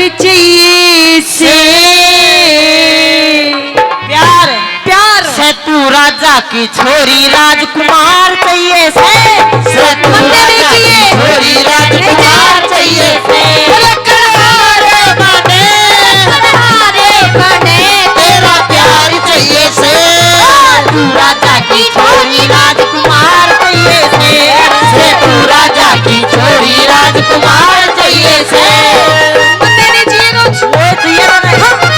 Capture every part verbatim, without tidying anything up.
चाहिए से। प्यार। प्यार। से तू राजा की छोरी राजकुमार चाहिए से। से तू राजा की छोरी राजकुमार चाहिए से। लकड़हारे बने, लकड़हारे बने, तेरा प्यार चाहिए से। तू राजा की छोरी राजकुमार चाहिए से। से तू राजा की छोरी राजकुमार चाहिए से। तेरे जिए को वो जिए ना।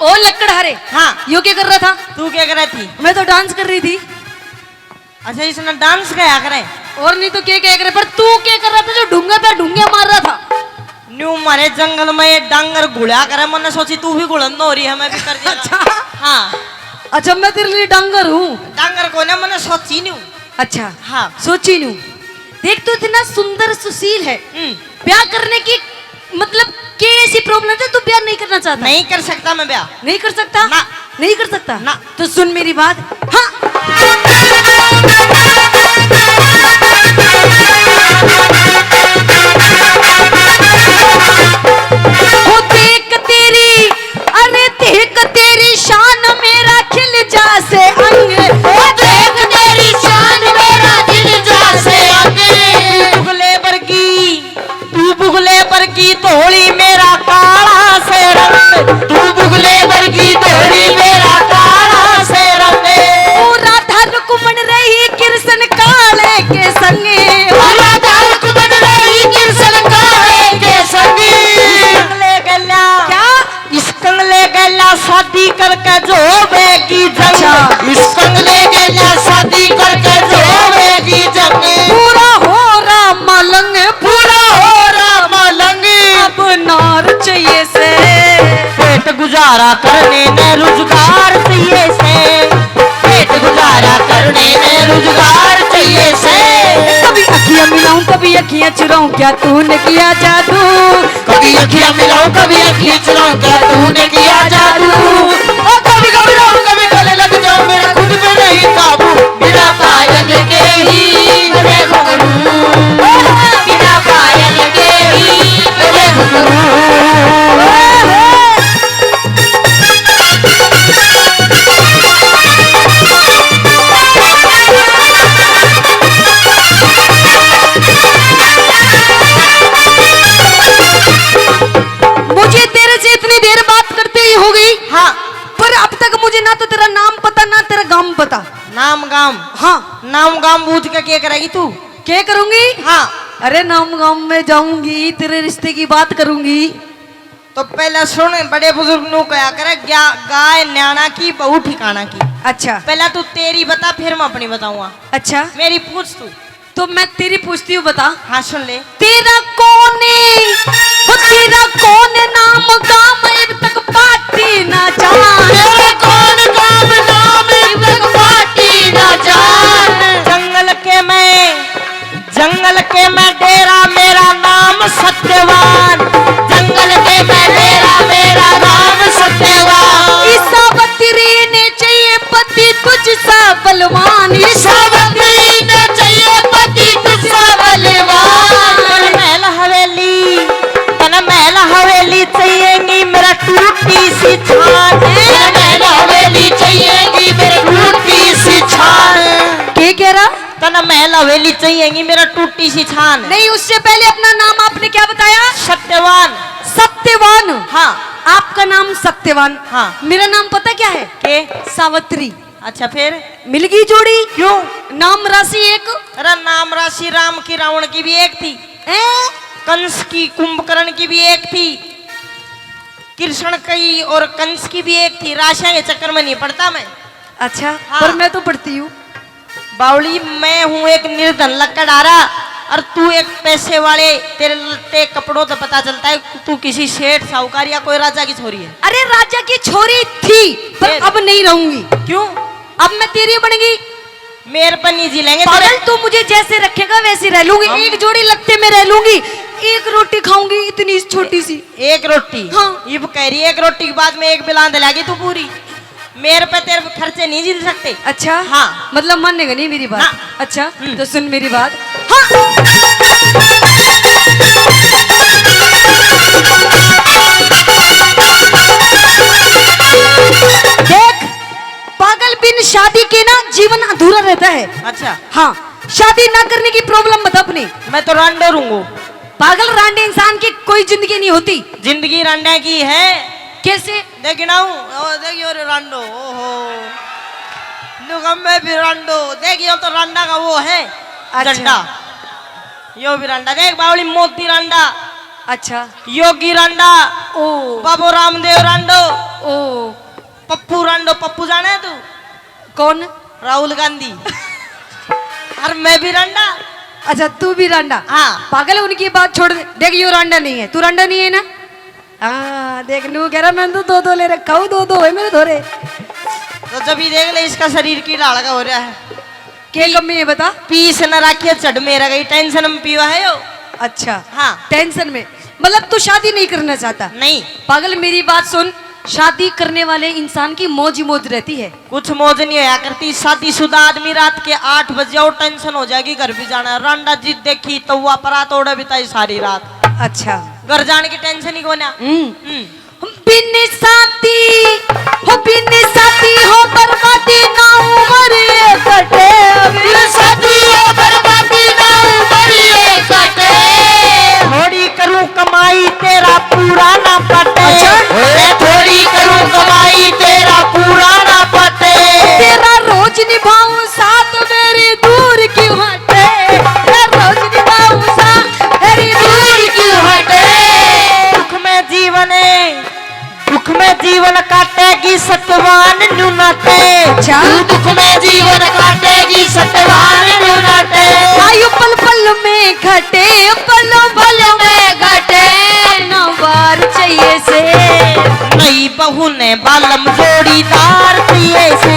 ओ लकड़हारे। हाँ। यो क्या कर रहा था? तू क्या कर रही थी? मैं तो डांस कर रही थी। अच्छा, इसने डांस कहा करे? और नहीं तो क्या क्या करे, पर तू क्या कर रहा था जो ढूंगे पे ढूंगे मार रहा था? न्यू मारे जंगल में ये डांगर घुला करे, मैंने सोची तू भी घुलन हो रही है, मैं भी कर दिया। अच्छा। हाँ। अच्छा, मैं तेरे लिए डांगर हूँ। डांगर को ना, मैंने सोची न्यू। अच्छा। हाँ। सोची न्यू। देख, तू इतना सुंदर सुशील है, हम्म। ब्याह करने की, मतलब, के ऐसी प्रॉब्लम है, तू ब्याह नहीं करना चाहता? नहीं कर सकता मैं ब्याह। नहीं कर सकता? ना। नहीं कर सकता? ना। तो सुन मेरी बात। हाँ। वो देख तेरी, अरे देख तेरी शान मेरा खिल जा से अंग। वो देख तेरी शान मेरा खिल जा से अंग। तू बुगले वर्गी, तू बुगले वर्गी धोली मेरा काला से रंग। तू बुगले वर्गी धोली मेरा काला से रंग। पूरा धर कुमन रही कृष्ण काले के संगे। पूरा धर कुमन रही कृष्ण काले के संगे। इसकंगले गैला। क्या? इसकंगले गैला शादी करके जो होवेगी जंग। अच्छा। इसकंगले गैला शादी करके जो होवेगी जंग। पूरा हो रहा मलंग, पूरा हो रहा मलंग। अब नार चाहिए से। पेट गुजारा करने ने रोजगार चाहिए से। पेट गुजारा करने ने रोजगार चाहिए से। कभी अखियां मिलाऊं, कभी अखियां चुराऊं, क्या तूने किया जादू? कभी अखियां मिलाऊं, कभी अखियां चुराऊं, क्या तूने किया जादू? ओ कभी घबराऊं, कभी गले लग जाऊं, मेरा खुद पे नहीं काबू। बिना पायल के ही गले घुंघरू, बिना पायल के ही गले घुंघरू। मुझे तेरे से इतनी देर बात करते ही हो गई। हाँ। पर अब तक मुझे ना तो तेरा नाम पता, ना तेरा गांव पता। नाम गांव? हाँ। नाम गांव बूझ के क्या करेगी तू? क्या करूंगी? हाँ। अरे नाम गांव में जाऊंगी, तेरे रिश्ते की बात करूंगी। तो पहले सुन, बड़े बुजुर्ग नू कहा करे, "ग्या-, गाय न्याणा की, बहू ठिकाना की।" अच्छा। पहला तू तेरी बता, फिर मैं अपनी बताऊंगा। अच्छा। मेरी पूछ तू। तो मैं तेरी पूछती हूँ, बता। हाँ, सुन ले। तेरा कौन है, वो तेरा कौन नाम गाम इब तक पाटी ना जान। तेरा कौन गाम नाम इब तक पाटी ना जान। जंगल के मैं जंगल के मैं डेरा, मेरा नाम सत्यवान। जंगल के मैं डेरा, मेरा नाम सत्यवान। इस सावित्री ने चाहिए पति तुझसा बलवान। इस सावित्री ने चाहिए पति तुझसा बलवान। तन महल हवेली, तन महल हवेली चाहिएगी मेरा टूटी सी छान। तन महल हवेली चाहिएगी मेरा टूटी सी छान। के कह रहा? तन महल हवेली चाहिएगी मेरा टूटी सी छान। नहीं, उससे पहले अपना नाम आपने क्या बताया? सत्यवान। सत्यवान। हाँ। आपका नाम सत्यवान। हाँ। मेरा नाम पता क्या है? के? सावित्री। अच्छा, फिर? मिल गई जोड़ी। क्यों? नाम राशि एक। अरे, नाम राशि राम की रावण की भी एक थी। हैं? कंस की कुंभकर्ण की भी एक थी। कृष्ण की और कंस की भी एक थी। राशियां के चक्कर में नहीं पड़ता मैं। अच्छा, हाँ। पर मैं तो पढ़ती हूँ। बावली, मैं हूँ एक निर्धन लकड़हारा और तू एक पैसे वाले। तेरे लत्ते कपड़ों से पता चलता है तू किसी सेठ, साहूकार या कोई राजा की छोरी है। अरे, राजा की छोरी थी, पर फिर? अब नहीं रहूंगी। क्यों? अब मैं तेरी बन गई। मेरे पर नहीं जी लेंगे पागल, तेरे। तू मुझे जैसे रखेगा वैसे रह लूंगी। हम एक जोड़ी लत्ते में रह लूंगी, एक रोटी खाऊंगी, इतनी छोटी सी। एक रोटी? हाँ। ये कह रही है, एक रोटी के बाद में एक बिलांद लागी तू पूरी। मेरे पे तेरे खर्चे नहीं झेल सकते। अच्छा? हाँ। मतलब मानेगा नहीं मेरी बात? ना। अच्छा, हम्म। तो सुन मेरी बात। हाँ। देख, पागल, बिन शादी के ना जीवन अधूरा रहता है। अच्छा। हाँ, शादी ना करने की प्रॉब्लम मत अपनी। मैं तो रांडो रहूंगो। पागल, रांडे इंसान की कोई जिंदगी नहीं होती। जिंदगी रांडा की है। कैसे? देखना हूँ, ओ, देखियो रे रांडो, ओहो। नुगम में भी रांडो, देखियो तो रांडा का वो है, अच्छा। झंडा। यो भी रांडा, देख बावली, मोती रांडा। अच्छा। योगी रांडा। ओ। बाबू रामदेव रांडो। ओ। पप्पू रांडो, पप्पू जाने है तू? कौन? राहुल गांधी। और मैं भी रांडा। अच्छा, तू भी रांडा? हाँ। पागल, उनकी बात छोड़ दे। देख, यो रांडा नहीं है, तू रांडा नहीं है ना? हाँ, देख, नू कह रहा, मैं तो दो दो ले रखा हूँ, दो दो है मेरे धोरे। तो जब ही देख ले, इसका शरीर की ढाल का हो रहा है। के पी-, कमी है बता? पीस न राखिए, चढ़ मेरा गई, टेंशन में पियो है यो। अच्छा। हाँ। टेंशन में, मतलब तू शादी नहीं करना चाहता? नहीं। पागल, मेरी बात सुन, शादी करने वाले इंसान की मौज ही मौज रहती है। कुछ मौज नहीं होया करती। शादीशुदा आदमी रात के आठ बजे और टेंशन हो जाएगी, घर भी जाना है। रांडा जिद देखी, तवा परा तोड़े बिताई सारी रात। अच्छा। घर जाने की टेंशन ही कोन्या। हम्म। हम्म। बिन शादी हो, बिन शादी हो, बर्बादी ना उम्र ये कटे। बिन शादी हो, बर्बादी ना उम्र ये कटे। थोड़ी करूं कमाई, तेरा पूरा ना पटे। अच्छा। ए, थोड़ी करूं कमाई, तेरा पूरा ना पटे। तेरा रोज निभाऊं साथ, मेरी दूर क्यों हटे? तेरा रोज निभाऊं साथ, मेरी दूर क्यों हटे? दुख में जीवन, दुख में जीवन काटेगी सतवान न्यू नाटे। अच्छा। तू दुख में जीवन काटेगी सतवान न्यू नाटे। आयु पल पल में घटे, पल पल में घटे। अपना बार चाहिए से। नई बहू ने बालम जोड़ीदार चाहिए से।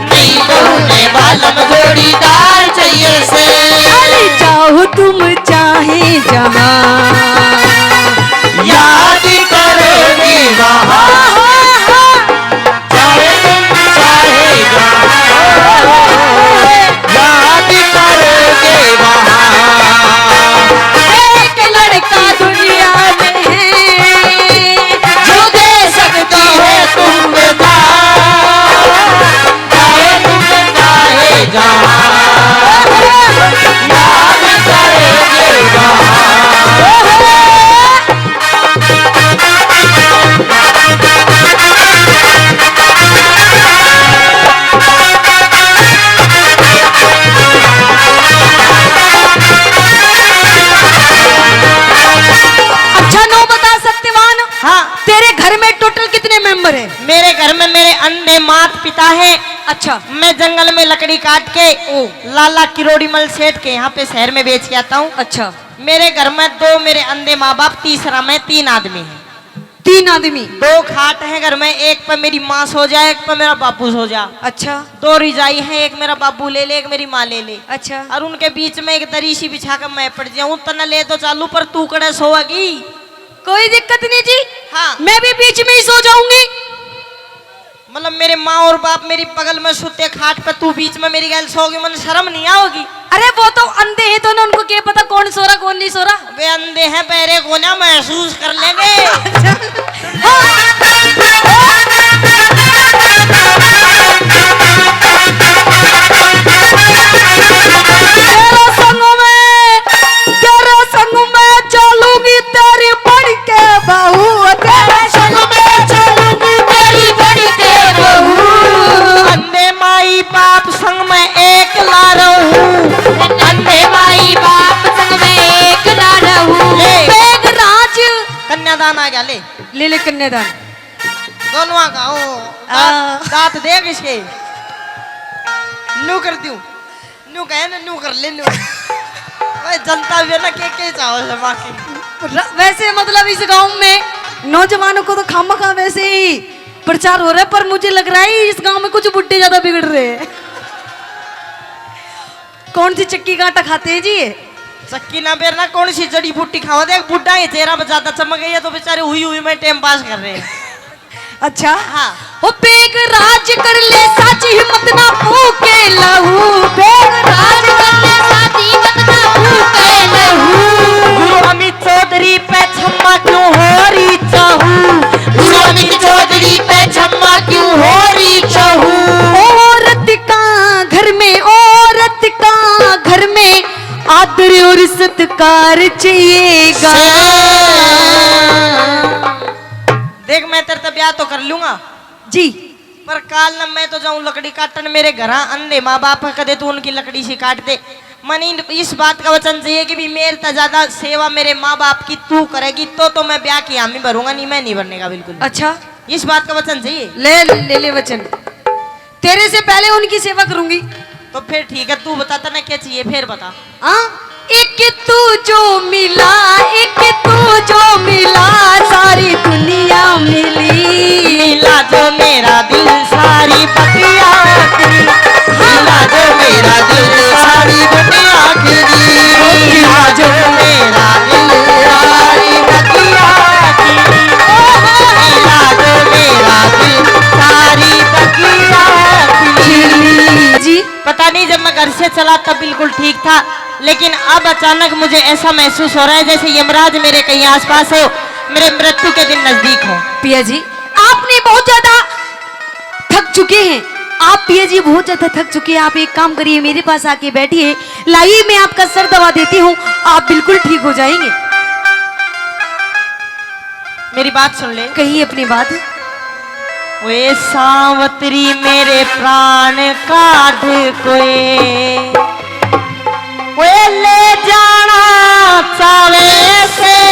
नई बहू ने बालम जोड़ीदार चाहिए से। अरे जाओ तुम चाहे जहां, याद करोगे वहां। चाहे तुम चाहे जहां, याद करोगे वहां। एक लड़का दुनिया में है, जो दे सकता है तुमको प्यार। चाहे तुम चाहे जहां, याद करोगे वहां। अच्छा, नो बता सत्यवान, हाँ। तेरे घर में टोटल कितने मेंबर हैं? मेरे घर में मेरे अंधे माता पिता हैं। अच्छा। मैं जंगल में लकड़ी काट के ओ। लाला किरोड़ीमल सेठ के यहाँ पे शहर में बेच के आता हूँ। अच्छा। मेरे घर में दो मेरे अंधे माँ बाप, तीसरा मैं, तीन आदमी हैं। तीन आदमी? दो खाट हैं घर में, एक पे मेरी माँ सो जाए, एक पे मेरा बाबू सो जा। अच्छा। दो रजाई हैं, एक मेरा बाबू ले ले, एक मेरी माँ ले ले। अच्छा। और उनके बीच में एक दरी सी बिछा के मैं पड़ जाऊं, तन्ने ले तो चालू, पर तू कड़े सोएगी? कोई दिक्कत नहीं जी। हाँ। मैं भी बीच में ही सो जाऊंगी। मतलब मेरे माँ और बाप मेरी बगल में सुते खाट पे, तू बीच में मेरी गैल सोगी, मन शर्म नहीं आओगी? अरे वो तो अंधे हैं तो ना, उनको क्या पता कौन सो रहा कौन नहीं सो रहा। वे अंधे हैं, बहरे को ना महसूस कर लेंगे। तेरे संग में, तेरे संग में चलूंगी तेरी बन के बहू, तेरे संग में चलूंगी तेरी बन के बहू। अंधे माई बाप संग में एकला रहूं। अंधे माई बाप संग में एकला रहूं। ले। मेघराज। कन्यादान आ गया, ले। ले ले कन्यादान। दोनों का, ओ, आ। दांत, दांत देख इसके। नू कर दूं। न्यू कहे ना, न्यू कर ले, न्यू। ओए, जनता भी है ना, के, के चाहो से बाकी। र-, वैसे मतलब इस गांव में नौजवानों को तो खामखा वैसे ही प्रचार हो रहा है, पर मुझे लग रहा है इस गांव में कुछ बुड्ढे ज्यादा बिगड़ रहे हैं। कौन सी चक्की का आटा खाते हैं जी ये? चक्की ना बेर ना, कौन सी जड़ी बूटी खावा? देख, बुड्ढा ये चेहरा पे ज्यादा चमक गई है, तो बेचारे हुई हुई में टाइम पास कर रहे हैं। अच्छा। हाँ। ओ बेग राज कर ले, साची हिम्मत ना फूके लहू। बेग राज कर ले, साची हिम्मत ना फूके लहू। गुरु अमित चौधरी पे छम्मा क्यों हो रही चाहू? गुरु अमित चौधरी पे छम्मा क्यों हो रही चाहू? औरत का घर में, औरत का घर में आदर और सत्कार चाहिएगा। देख, मैं तेरे ते ब्याह तो कर लूंगा जी। पर काल न मैं तो जाऊं लकड़ी काटन, मेरे घरा अंधे माँ बाप है, कदे तू उनकी लकड़ी से काट दे। मने इन-, इस बात का वचन चाहिए कि भी मेरे ते ज्यादा सेवा मेरे माँ बाप की तू करेगी तो, तो मैं ब्याह की हामी भरूंगा, नहीं मैं नहीं भरने का बिल्कुल। अच्छा। इस बात का वचन चाहिए। ले, ले, ले वचन। तेरे से पहले उनकी सेवा करूंगी। तो फिर ठीक है, तू बता, तने क्या चाहिए, फिर बता। हाँ? एक तू जो मिला, एक तू जो मिला, सारी दुनिया मिली। मिला जो मेरा दिल, सारी बगिया खिली। मिला जो मेरा दिल, सारी बगिया खिली। मिला जो मेरा दिल, सारी बगिया खिली। मिला जो मेरा दिल, सारी बगिया खिली। जी। पता नहीं, जब मैं घर से चला तब बिल्कुल ठीक था, लेकिन अब अचानक मुझे ऐसा महसूस हो रहा है जैसे यमराज मेरे कहीं आसपास हो, मेरे मृत्यु के दिन नजदीक हो। पिया जी, आपने बहुत ज्यादा थक चुके हैं आप, पिया जी बहुत ज्यादा थक चुके हैं। आप एक काम करिए, मेरे पास आके बैठिए, लाइए, मैं आपका सर दबा देती हूँ, आप बिल्कुल ठीक हो जाएंगे। मेरी बात सुन ले। कहिए अपनी बात। ओए सावतरी मेरे प्राण काढ़ कोए, ओए ले जाना चावे से।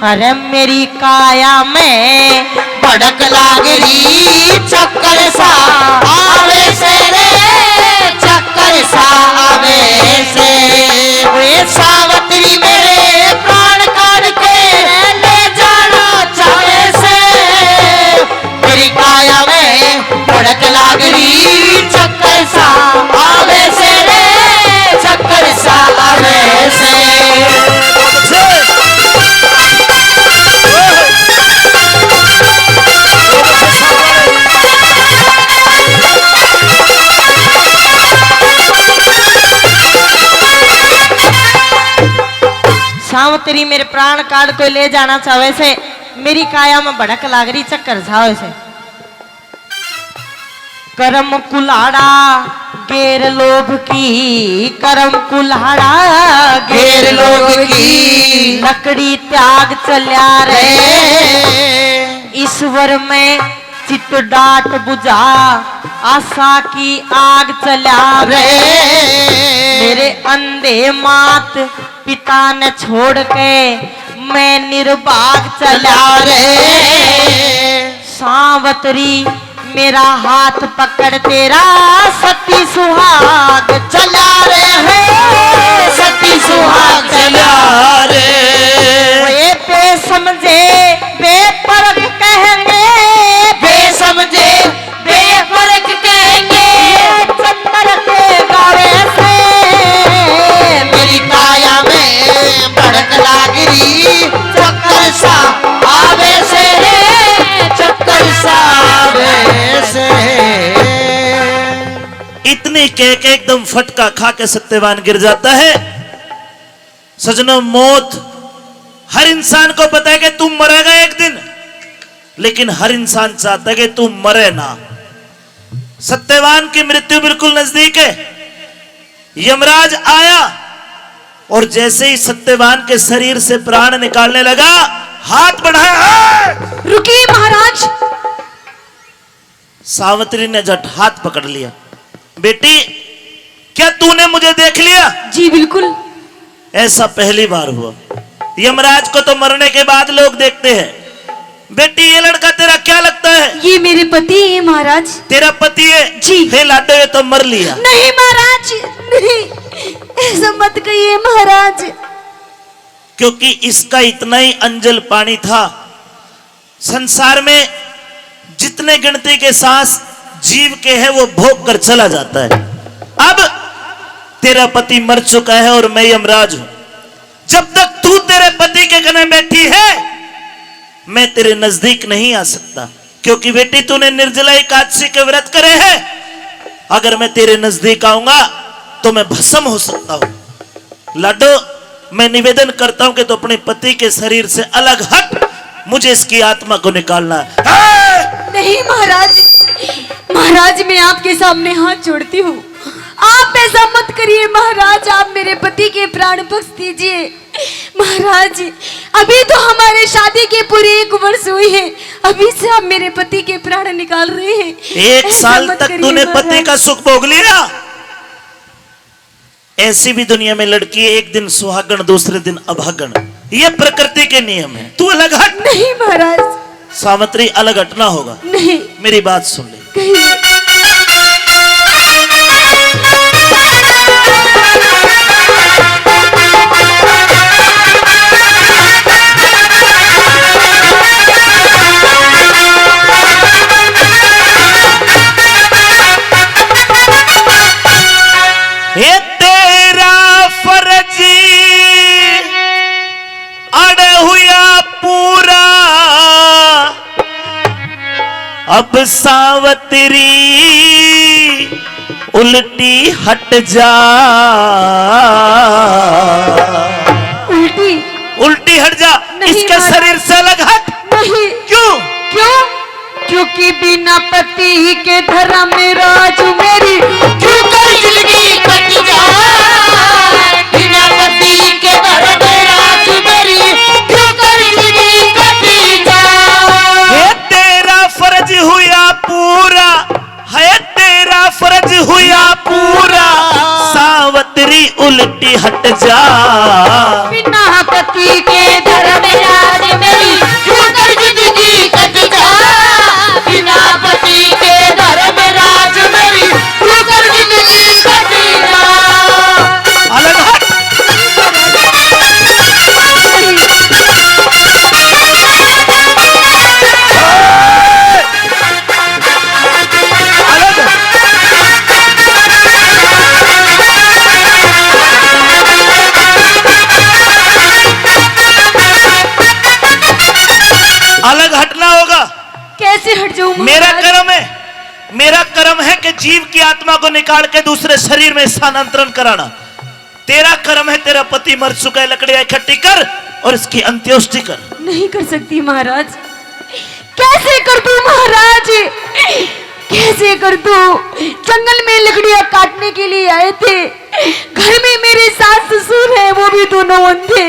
अरे मेरी काया में भड़क लाग रही चक्कर सा आवे से रे, चक्कर सा आवे से। वे सावतरी मेरे प्राण काढ़ के ले जाना चाहे से। मेरी काया में भड़क लाग रही चक्कर सा आवे से रे, चक्कर सा आवे से। सावतरी मेरे प्राण काढ़ कोई ले जाना चाहे से, मेरी काया में भड़क लाग रही चक्कर सा आवे से। करम कुल्हाड़ा गेर लोभ की, करम कुल्हाड़ा गेर लोभ की, लकड़ी त्याग चल्या रे। ईश्वर में चित डाट बुझा, आशा की आग चल्या रे। मेरे अंधे मात पिता ने छोड़ के मैं निर्भाग चल्या रे। सावतरी मेरा हाथ पकड़ तेरा सती सुहाग चला रे है, सती सुहाग चला रे। वे बेसमझे बेपरख कहेंगे, बेसमझे बेपरख कहेंगे, चंद्र के गावे से। मेरी काया में भड़क लाग रही चक्कर सा आवे से रे, चक्कर सा आवे से। इतनी कह के एकदम फटका खा के सत्यवान गिर जाता है। सजनों, मौत हर इंसान को पता है कि तू मरेगा एक दिन, लेकिन हर इंसान चाहता है कि तू मरे ना। सत्यवान की मृत्यु बिल्कुल नजदीक है। यमराज आया और जैसे ही सत्यवान के शरीर से प्राण निकालने लगा, हाथ बढ़ाया, "हे!" रुकिए महाराज। सावित्री ने झट हाथ पकड़ लिया। "बेटी, क्या तूने मुझे देख लिया?" "जी बिल्कुल।" "ऐसा पहली बार हुआ। यमराज को तो मरने के बाद लोग देखते हैं, बेटी, ये लड़का तेरा क्या लगता है? ये मेरे पति हैं महाराज। तेरा पति है? जी। हे लाडो, ये तो मर लिया। नहीं महाराज, नहीं, ऐसा मत कहिए महाराज। क्योंकि इसका इतना ही अंजल पानी था। संसार में जितने गिनती के सांस जीव के हैं, वो भोग कर चला जाता है। अब तेरा पति मर चुका है और मैं यमराज हूं। जब तक तू तेरे पति के कने बैठी है, मैं तेरे नजदीक नहीं आ सकता, क्योंकि बेटी, तूने निर्जला एकादशी के व्रत करे हैं। अगर मैं तेरे नजदीक आऊंगा तो मैं भस्म हो सकता हूं। लाडो, मैं निवेदन करता हूं कि तू अपने पति के शरीर से अलग हट, मुझे इसकी आत्मा को निकालना है। नहीं महाराज, महाराज, मैं आपके सामने हाथ जोड़ती हूँ, आप ऐसा मत करिए महाराज, आप मेरे पति के प्राण बख्श दीजिए महाराज। अभी तो हमारे शादी के पूरे एक वर्ष हुए हैं, अभी से आप मेरे पति के प्राण निकाल रहे हैं। एक ऐसा साल मत तक करिए तूने पति महाराज। का सुख भोग लिया। ऐसी भी दुनिया में लड़की है, एक दिन सुहागण, दूसरे दिन अभागण। ये प्रकृति के नियम है। तू अलग हट। नहीं महाराज। सावित्री, अलग हटना होगा। नहीं। मेरी बात सुन ले। कहिए। हे तेरा फर्ज अड़ हुआ पूरा, अब सावतरी उल्टी हट जा। उल्टी? उल्टी हट जा। नहीं इसके महाराज। शरीर से अलग हट। नहीं। क्यों? क्यों? क्योंकि बिना पति के धर्म राज मेरी क्यों कर जिंदगी कट जा। बिना पति के धर्म राज मेरी क्यों कर जिंदगी कट जा। हे तेरा फर्ज हुआ पूरा, है तेरा फर्ज हुआ पूरा, सावतरी उल्टी हट जा। बिना पति के धर्म राज मेरी क्यों कर जिंदगी कट जा। बिना पति के धर्म राज मेरी क्यों कर जिंदगी कट जा। अलग हट। अलग। अलग हटना होगा। कैसे हट जाऊं मेरा महाराज? कर्म है, मेरा कर्म है कि जीव की आत्मा को निकाल के दूसरे शरीर में स्थानांतरण कराना। तेरा कर्म है तेरा पति मर चुका है, लकड़ियां इकट्ठी कर और इसकी अंत्येष्टि कर। नहीं कर सकती महाराज। कैसे कर दूं महाराज, कैसे कर दूं? जंगल में लकड़ियां काटने के लिए आए थे, घर में मेरे सास ससुर हैं, वो भी दोनों अंधे,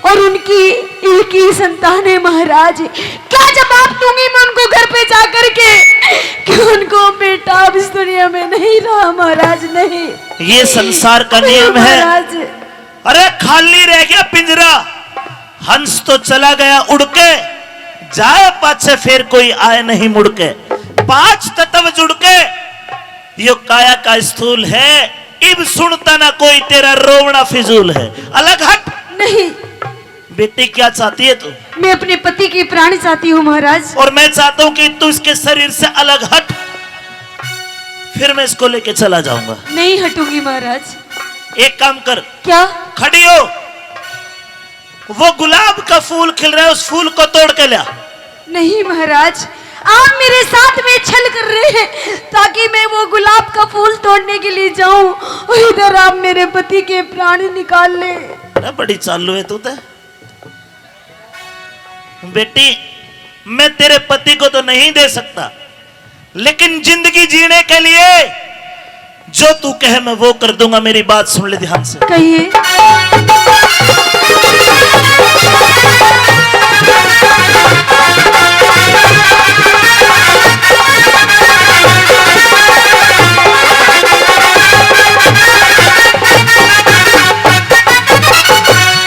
और उनकी एक ही संतान है महाराज। क्या जवाब दूंगी मैं उनको घर पे जा करके कि उनको बेटा अब इस दुनिया में नहीं रहा महाराज, नहीं। ये संसार का नियम है। महाराज। अरे खाली रह गया पिंजरा, हंस तो चला गया उड़ के, जाए पाछे फिर कोई आए नहीं मुड़ के। पांच तत्व जुड़ के यो काया का स्थूल है। इब सुनता ना कोई तेरा रोवना फिजूल है। अलग हट। नहीं। बेटी क्या चाहती है तू? मैं अपने पति के प्राण चाहती हूँ महाराज। और मैं चाहता हूँ कि तू इसके शरीर से अलग हट, फिर मैं इसको लेके चला जाऊंगा। नहीं हटूंगी महाराज। एक काम कर। क्या? खड़ी हो। वो गुलाब का फूल खिल रहा है, उस फूल को तोड़ के ला। नहीं महाराज, आप मेरे साथ में छल कर रहे हैं ताकि मैं वो गुलाब का फूल तोड़ने के लिए जाऊं और इधर आप मेरे पति के प्राण निकाल ले। अरे बड़ी चालू है तू तो। बेटी, मैं तेरे पति को तो नहीं दे सकता, लेकिन जिंदगी जीने के लिए जो तू कहे मैं वो कर दूंगा। मेरी बात सुन ले ध्यान से। कहिए।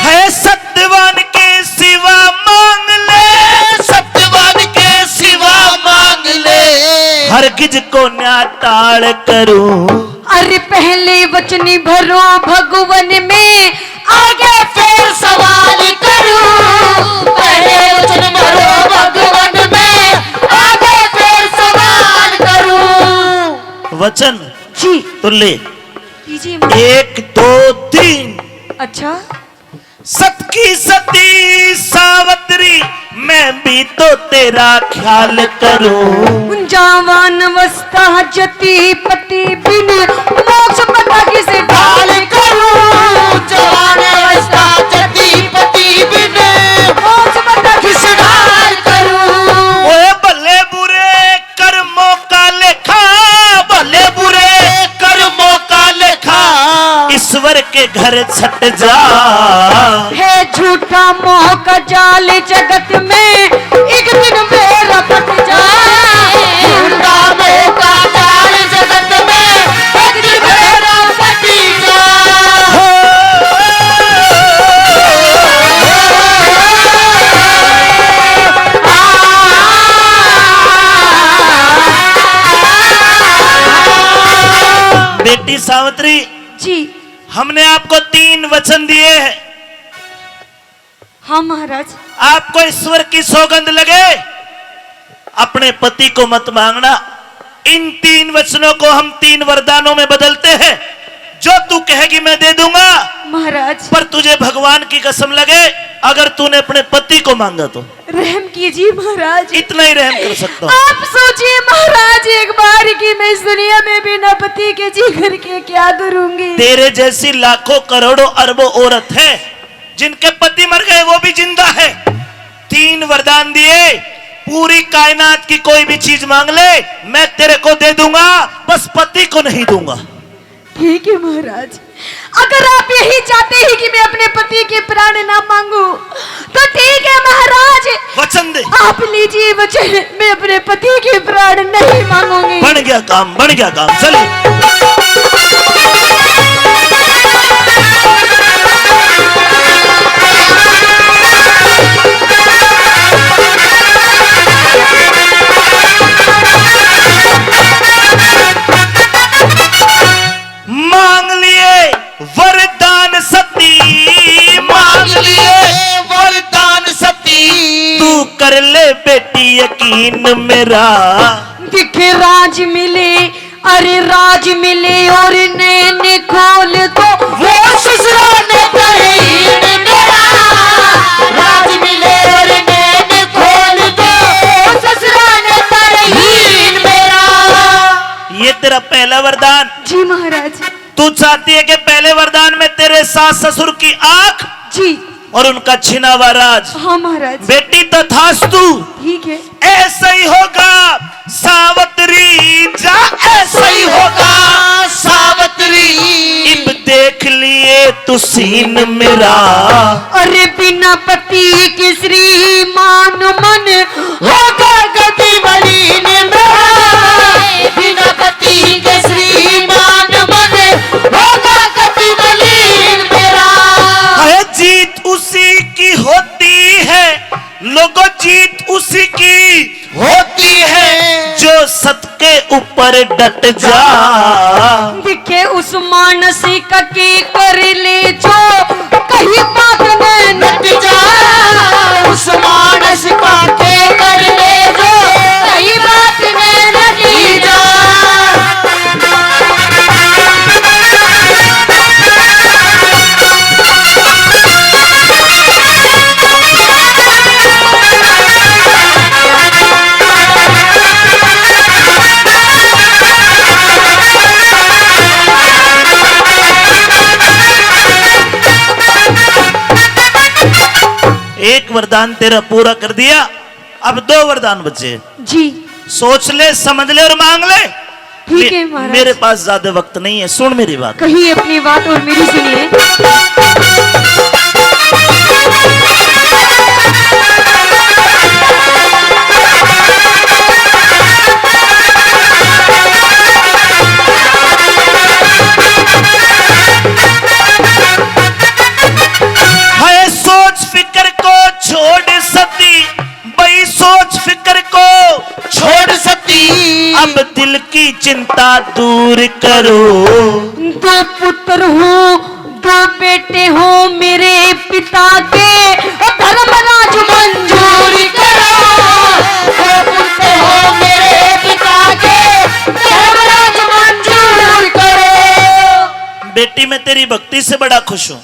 है सत्यवान के सिवा मांग ले। सत्यवान टाल करूं। अरे पहले वचन भरो भगवन में, आगे फिर सवाल करूं। पहले वचन भरो भगवन में, आगे फिर सवाल करूं। वचन जी। तो ले। कीजिए। एक, दो, तीन। अच्छा। सत की सती सावत्री, मैं भी तो तेरा ख्याल करूं। जावान अवस्था जति पति बिन, मोक्ष पता किस ढाल करूं। जवान अवस्था जति पति बिन, मोक्ष पता किस ढाल करूं। ओए भले बुरे कर्मों का लेखा, भले बुरे कर्मों का लेखा, ईश्वर के घर छट जा। है झूठा मोह का जाल जगत में, एक दिन बेरा पट जा। झूठा मोह का जाल जगत में, एक दिन बेरा पट जा। हो। बेटी सावित्री जी। हमने आपको तीन वचन दिए हैं। हाँ महाराज। आपको ईश्वर की सौगंध लगे, अपने पति को मत मांगना। इन तीन वचनों को हम तीन वरदानों में बदलते हैं। जो तू कहेगी मैं दे दूंगा। महाराज। पर तुझे भगवान की कसम लगे, अगर तूने अपने पति को मांगा तो। रहम कीजिए महाराज। इतना ही रहम कर सकता हूँ। आप सोचिए महाराज, एक बार की मैं इस दुनिया में बिना पति के जी करके क्या करूंगी? तेरे जैसी लाखों करोड़ों अरबों औरत है, जिनके पति मर गए, वो भी जिंदा है। तीन वरदान दिए, पूरी कायनात की कोई भी चीज मांग ले, मैं तेरे को दे दूंगा, बस पति को नहीं दूंगा। ठीक है महाराज, अगर आप यही चाहते हैं कि मैं अपने पति के प्राण ना मांगू, तो ठीक है महाराज। वचन दे। आप लीजिए वचन, मैं अपने पति के प्राण नहीं मांगूंगी। बन गया काम, बन गया काम, चलिए। मांग लिए वरदान सती, मांग लिए वरदान सती, तू कर ले बेटी यकीन मेरा। दिखे राज मिले, अरे राज मिले और नैन खोल दो, वो ससुरा ने तरहीन मेरा। राज मिले और नैन खोल दो, वो ससुरा ने तरहीन मेरा। ये तेरा पहला वरदान। जी महाराज। तू चाहती है कि पहले वरदान में तेरे सास ससुर की आंख जी। और उनका छिना हुआ राज। हाँ महाराज। बेटी तथास्तु। ठीक है। ऐसा ही होगा सावित्री जा, ऐसा ही होगा सावित्री। इब देख लिए तू सीन मेरा। अरे बिना पति के श्रीमान मन होगा गति मलिन मेरा। बिना पति के श्रीमान मन होगा गति मलिन मेरा। है जीत उसी की होती है, लोगो जीत उसी की होती है, जो सत के ऊपर डट जा। दिखे उस मानस का की कर ले जो कहीं बात में नट जा। उस मानस का के कर ले जो कहीं बात में नट जा। एक वरदान तेरा पूरा कर दिया, अब दो वरदान बचे। जी। सोच ले, समझ ले और मांग ले। ठीक है, महाराज। मेरे पास ज्यादा वक्त नहीं है, सुन मेरी बात। कहिए अपनी बात और मेरी सुनिए। हाय सोच फिक्र को छोड़ सती, बई सोच फिक्र को छोड़ सती। अब दिल की चिंता दूर करो। दो पुत्र हो, दो बेटे हो मेरे पिता के, ओ धर्मराज मंजूर करो। दो पुत्र हो मेरे पिता के, धर्मराज मंजूर करो। बेटी, मैं तेरी भक्ति से बड़ा खुश हूँ।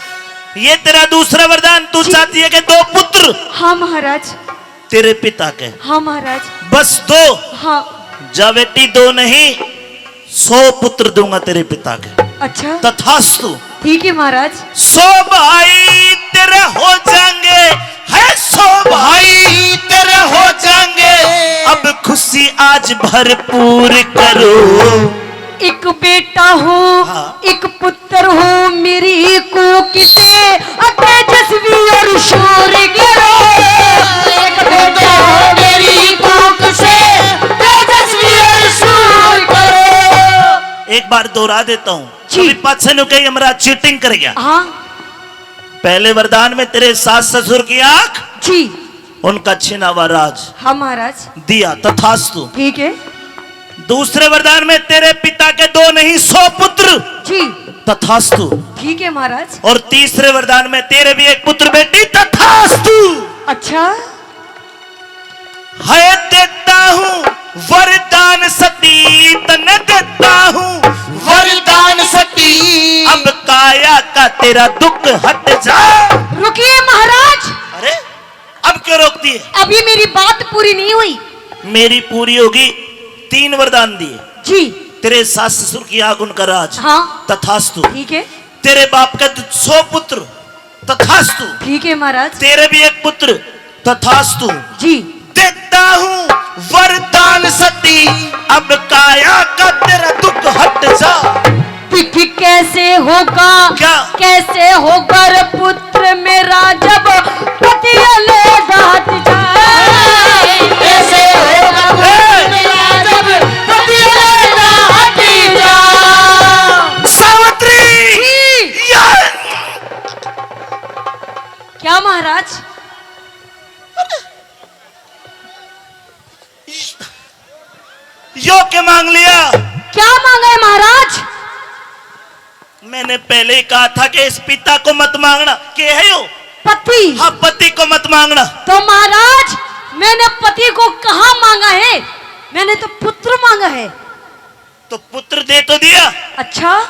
ये तेरा दूसरा वरदान, तू जी। चाहती है कि दो पुत्र हाँ महाराज। तेरे पिता के। हाँ महाराज। बस दो। हाँ। जा बेटी, दो नहीं, सौ पुत्र दूंगा तेरे पिता के। अच्छा। तथास्तु। ठीक है महाराज। सौ भाई तेरे हो जाएंगे, है सौ भाई तेरे हो जाएंगे। अब खुशी आज भरपूर करो। एक बेटा हो, हाँ। एक पुत्र हो मेरी कोख से, अ, तेजस्वी और शूर करो। एक बेटा हो मेरी कोख से, तेजस्वी और शूर करो। एक बार दोहरा देता हूँ, जी। अभी पाछे नु कही हमारा चीटिंग कर गया। हाँ। पहले वरदान में तेरे सास ससुर की आंख, जी। उनका छिनावा राज, हाँ महाराज। दिया, तथास्तु। ठीक है। दूसरे वरदान में तेरे पिता के दो नहीं, सौ पुत्र, जी। तथास्तु। ठीक है महाराज। और तीसरे वरदान में तेरे भी एक पुत्र बेटी, तथास्तु। अच्छा। है देता हूँ वरदान सती, तने देता हूँ वरदान सती। अब काया का तेरा दुख हट जा। रुकिए महाराज। अरे, अब क्यों रोकती है? अभी मेरी बात पूरी नहीं हुई। मेरी पूरी होगी। तीन वरदान दिए। जी। तेरे सास ससुर की आंख, उनका राज। हाँ। तथास्तु। ठीक है। तेरे बाप का द-, सौ पुत्र। तथास्तु। ठीक है महाराज। तेरे भी एक पुत्र। तथास्तु। जी। देता हूँ वरदान सती, अब काया का तेरा दुख हट जा। तिथि कैसे होगा, क्या? कैसे होगा रे पुत्र मेरा, जब पति अलग हट जाए? कैसे होगा पुत्र मेरा, जब पति अलग हट जाए? सावित्री! जी। या! क्या महाराज? यो के मांग लिया? क्या मांगा है महाराज? मैंने पहले ही कहा था कि इस पिता को मत मांगना। के है यो? पति। हाँ, पति को मत मांगना। तो महाराज, मैंने पति को कहाँ मांगा है? मैंने तो पुत्र मांगा है। तो पुत्र दे तो दिया। अच्छा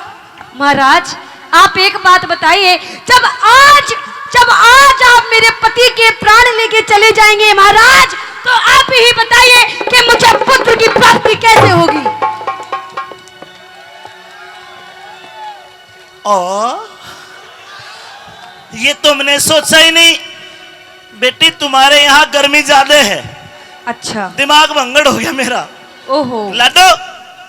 महाराज, आप एक बात बताइए, जब आज, जब आज आप मेरे पति के प्राण लेके चले जाएंगे महाराज, तो आप ही बताइए कि मुझे पुत्र की प्राप्ति कैसे होगी? ओ, ये तो हमने सोचा ही नहीं। बेटी, तुम्हारे यहाँ गर्मी ज्यादा है। अच्छा। दिमाग भंगड़ हो गया मेरा। ओहो। लाडो,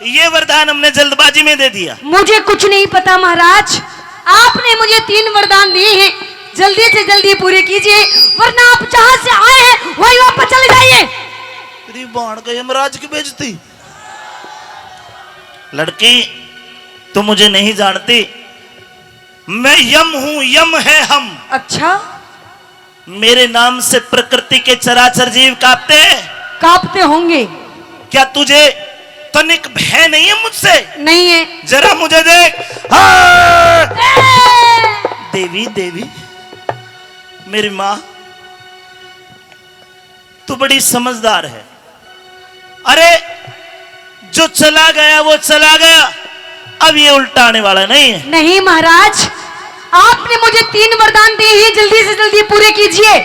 ये वरदान हमने जल्दबाजी में दे दिया। मुझे कुछ नहीं पता महाराज, आपने मुझे तीन वरदान दिए हैं, जल्दी से जल्दी पूरे कीजिए, वरना आप जहां से आए हैं वहीं वापस चले जाइए। तेरी बाण का यमराज की बेइज्जती। लड़की, तू मुझे नहीं जानती, मैं यम हूं, यम है हम। अच्छा। मेरे नाम से प्रकृति के चराचर जीव कांपते हैं। कांपते होंगे। क्या तुझे तनिक भय नहीं है मुझसे? नहीं है। जरा मुझे देख। हाँ। ए! देवी, देवी, मेरी माँ, तू बड़ी समझदार है। अरे, जो चला गया वो चला गया, अब ये उल्टा आने वाला नहीं है। नहीं महाराज, आपने मुझे तीन वरदान दिए हैं, जल्दी से जल्दी पूरे कीजिए,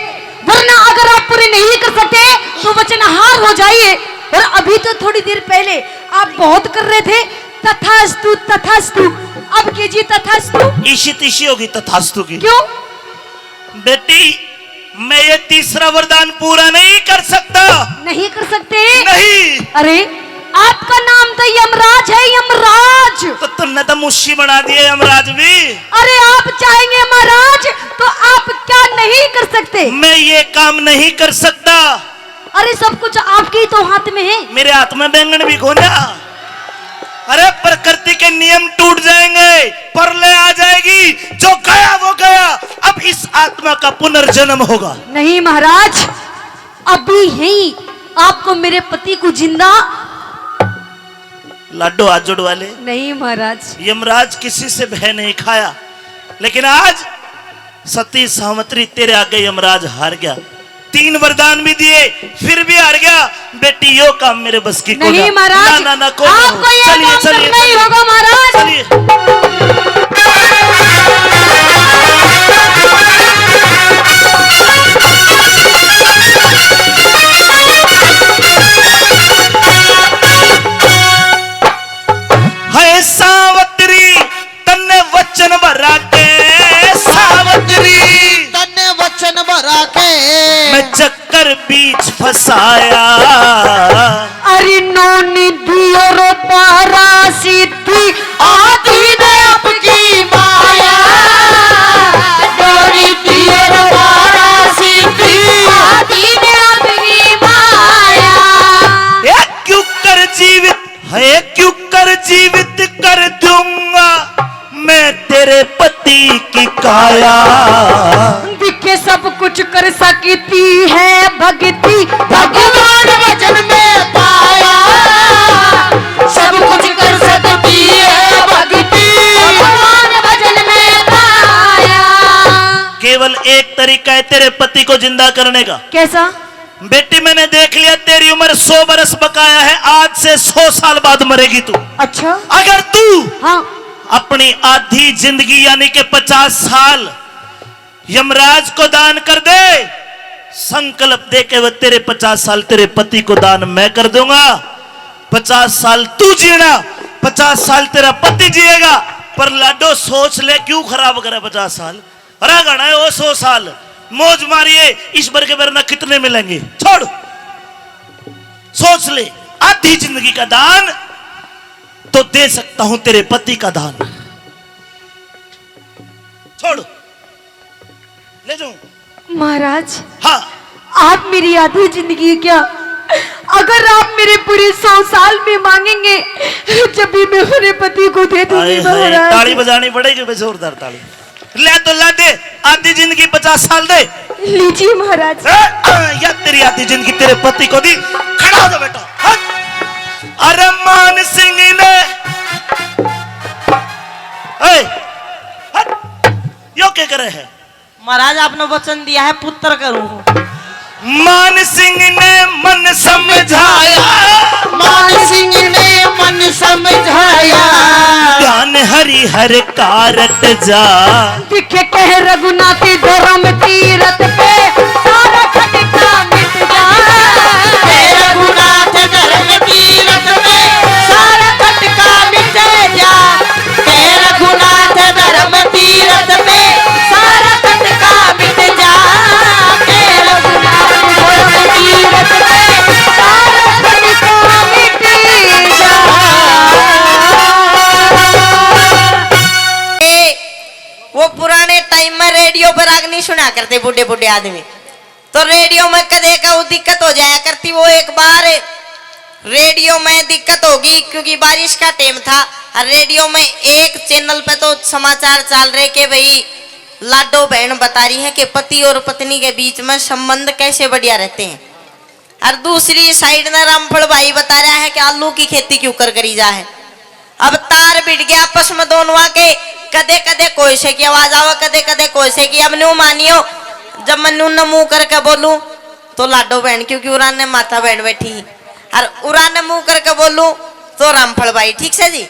वरना अगर आप पूरे नहीं कर सकते तो वचनहार हो जाइए। और अभी तो थोड़ी देर पहले आप बहुत कर रहे थे तथास्तु, तथास्तु, अब कीजिए तथास्तु। इशी तिशी होगी तथास्तु की। क्यों? बेटी, मैं ये तीसरा वरदान पूरा नहीं कर सकता। नहीं कर सकते? नहीं। अरे, आपका नाम तो यमराज है, यमराज। तो तुमने तो मुशी बना दिया यमराज भी। अरे, आप चाहेंगे महाराज, तो आप क्या नहीं कर सकते? मैं ये काम नहीं कर सकता। अरे, सब कुछ आपके ही तो हाथ में है। मेरे हाथ में बैंगन भी कोन्या। अरे, प्रकृति के नियम टूट जाएंगे, प्रलय आ जाएगी, जो गया वो गया, अब इस आत्मा का पुनर्जन्म होगा। नहीं महाराज, अभी ही आपको मेरे पति को जिंदा लाडो, हाथ जुड़वा ले। नहीं महाराज। यमराज किसी से भय नहीं खाया, लेकिन आज सती सावित्री तेरे आगे यमराज हार गया। तीन वरदान भी दिए, फिर भी हार गया। बेटी, यो काम मेरे बस की कोन्या। नहीं महाराज, ना, ना, ना, कोन्या। आपको ये चलिए, काम चलिए, करना ही होगा महाराज। चलिए। है सावित्री, तन्ने वचन भरा के, सावित्री। तन्ने वचन भरा के। मैं चक्कर बीच फंसाया। अरे नोनी दियो रो पारा सीधी, आधी ने आपकी माया। नोनी दियो रो पारा सीधी, आधी ने आपकी माया। ए क्यों कर जीवित है, क्यों कर जीवित कर दूंगा मैं तेरे पति की काया। दिखे सब कुछ कर सकती है भक्ति, भगवान भजन में पाया। सब कुछ कर सकती है भक्ति, भगवान भजन में पाया। केवल एक तरीका है तेरे पति को जिंदा करने का। कैसा? बेटी, मैंने देख लिया, तेरी उम्र सौ बरस बकाया है, आज से सौ साल बाद मरेगी तू। अच्छा। अगर तू हाँ। अपनी आधी जिंदगी यानी कि पचास साल यमराज को दान कर दे, संकल्प दे के वो तेरे पचास साल तेरे पति को दान मैं कर दूंगा। पचास साल तू जीना, पचास साल तेरा पति जिएगा। पर लाडो, सोच ले, क्यों खराब करे पचास साल? अरे घणा है वो सौ साल, मौज मारिए, इस भर के भर ना कितने मिलेंगे। छोड़, सोच ले, आधी जिंदगी का दान तो दे सकता हूं, तेरे पति का दान। छोड़, ले जाऊं। महाराज, हाँ। आप मेरी आधी जिंदगी क्या, अगर आप मेरे पूरे सौ साल में मांगेंगे, जब भी मैं अपने पति को दे दूंगी। हाय, हाय, महाराज। ताली बजानी पड़ेगी भाई, जोरदार ताली। ले तो ला दे, आधी जिंदगी पचास साल दे। लीजिए महाराज। ए, आ, या तेरी आधी जिंदगी तेरे पति को दी। खड़ा हो जा बेटा, हट। अरे मान सिंह ने, ए, हट। यो के करे है? महाराज, आपने वचन दिया है, पुत्र करूं। मान सिंह ने मन समझाया। मान सिंह ने मन समझाया। ध्यान हरि हर का रट जा। दिखे कह रघुनाथ धर्म तीरथ पे, सारा खटका मिट जा। कह रघुनाथ धर्म तीरथ पे, सारा खटका मिट जा। कह रघुनाथ धर्म तीरथ पे, सारा खटका मिट जा। कह रघुनाथ धर्म तीरथ पे, सारा खटका मिट जा। ए, वो पुराने टाइम में रेडियो पर रागनी सुना करते बूढ़े बूढ़े आदमी, तो रेडियो में कदे का वो दिक्कत हो जाया करती। वो एक बार रेडियो में दिक्कत होगी, क्योंकि बारिश का टाइम था और रेडियो में एक चैनल पे तो समाचार चल रहे कि भाई लाडो बहन बता रही है कि पति और पत्नी के बीच में संबंध कैसे बढ़िया रहते हैं। और दूसरी साइड ने रामफल भाई बता रहा है कि आलू की खेती क्यों कर करी जा है। अब तार भिड़ गया आपस में दोनों के, कदे कदे कोई से की आवाज आवे, कदे कदे कोई से की। अब न्यू मानियो, जब मैं न्यू न मुंह करके बोलूं तो लाडो बहन, क्योंकि उरा ने माता बहन बैठी है, और उरा ने मुंह करके बोलूं तो रामफल भाई। ठीक से जी,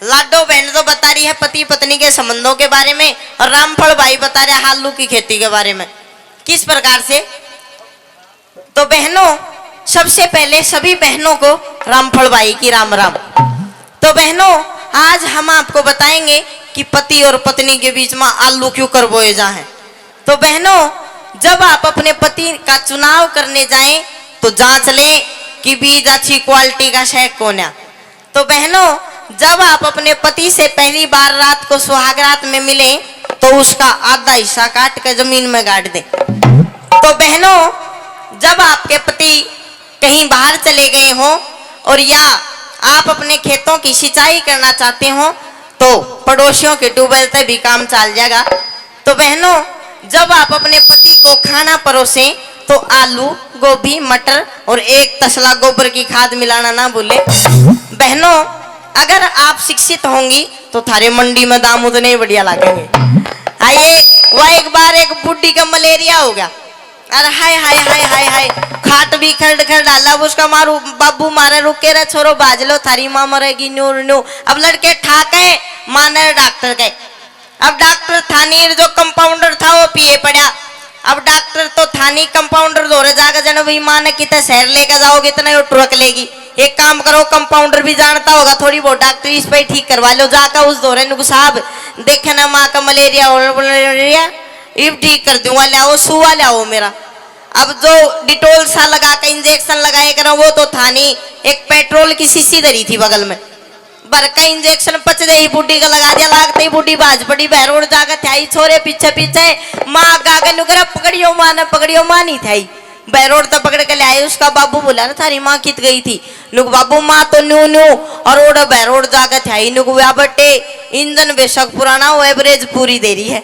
लाडो बहन तो बता रही है पति पत्नी के संबंधों के बारे में, और रामफल भाई बता रहे हैं आलू की खेती के बारे में। किस प्रकार से? तो बहनों, सबसे पहले सभी बहनों को रामफल भाई की राम राम। तो बहनों, आज हम आपको बताएंगे कि पति और पत्नी के बीच में आलू क्यों कर बोए जा हैं। तो बहनों, जब आप अपने पति का चुनाव करने जाएं तो जांच लें कि बीज अच्छी क्वालिटी का है कोन्या। तो बहनों, जब आप अपने पति से पहली बार रात को सुहाग रात में मिलें तो उसका आधा हिस्सा काट कर जमीन में गाड़ दें। तो बहनों, जब आपके पति कहीं बाहर चले गए हों और या आप अपने खेतों की सिंचाई करना चाहते हो तो पड़ोसियों के ट्यूबवेल से भी काम चल जाएगा। तो बहनों, जब आप अपने पति को खाना परोसें तो आलू, गोभी, मटर और एक तसला गोबर की खाद मिलाना ना भूलें। बहनों, अगर आप शिक्षित होंगी तो थारे मंडी में दाम उतने ही बढ़िया लागेंगे। आइए, वह एक बार एक बुढ़ी का मलेरिया हो गया। अरे हाय, हाय, हाय, हाय, हाय। खाट भी खरड़ खरड़ डाला। अब उसका मारू, बाबू मारे, रुके रे छोरो, बाज लो, थारी माँ मरेगी, न्यू न्यू। अब लड़के ठाके माने डॉक्टर के। अब डॉक्टर थानी जो कंपाउंडर था, वो पिए पड़ा। अब डॉक्टर तो थानी कंपाउंडर धोरे जाकर, जन भाई माँ ने कितने शहर लेकर जाओगे, इतना ही ट्रक लेगी। एक काम करो, कंपाउंडर भी जानता होगा थोड़ी बहुत, डॉक्टर इस पे ठीक करवा लो जाकर उस धोरे। नुक साहब, देखे ना माँ का मलेरिया और मलेरिया, इब ठीक कर दूंगा, ले आओ सुआ, ले आओ मेरा। अब जो डिटोल सा लगा के इंजेक्शन लगाए करो, वो तो थानी एक पेट्रोल की शीशी धरी थी बगल में, भर का इंजेक्शन पच दे ही बुढ़ी का लगा दिया। लागते ही बुढ़ी भाज पड़ी, बहरोड जाकर थ्याई, छोरे पीछे पीछे, माँ आगे आगे। नुकरा पकड़ियो माँ ने, पकड़ियो माँ नहीं थ्याई। बहरोड तो पकड़ के ले आए। उसका बाबू बोला ना, थारी माँ कित गई थी? नुक बाबू, माँ तो न्यू न्यू, और ओड़ा बहरोड जाकर थ्याई। नुक व्या बटे, इंजन बेशक पुराना हो, एवरेज पूरी दे रही है।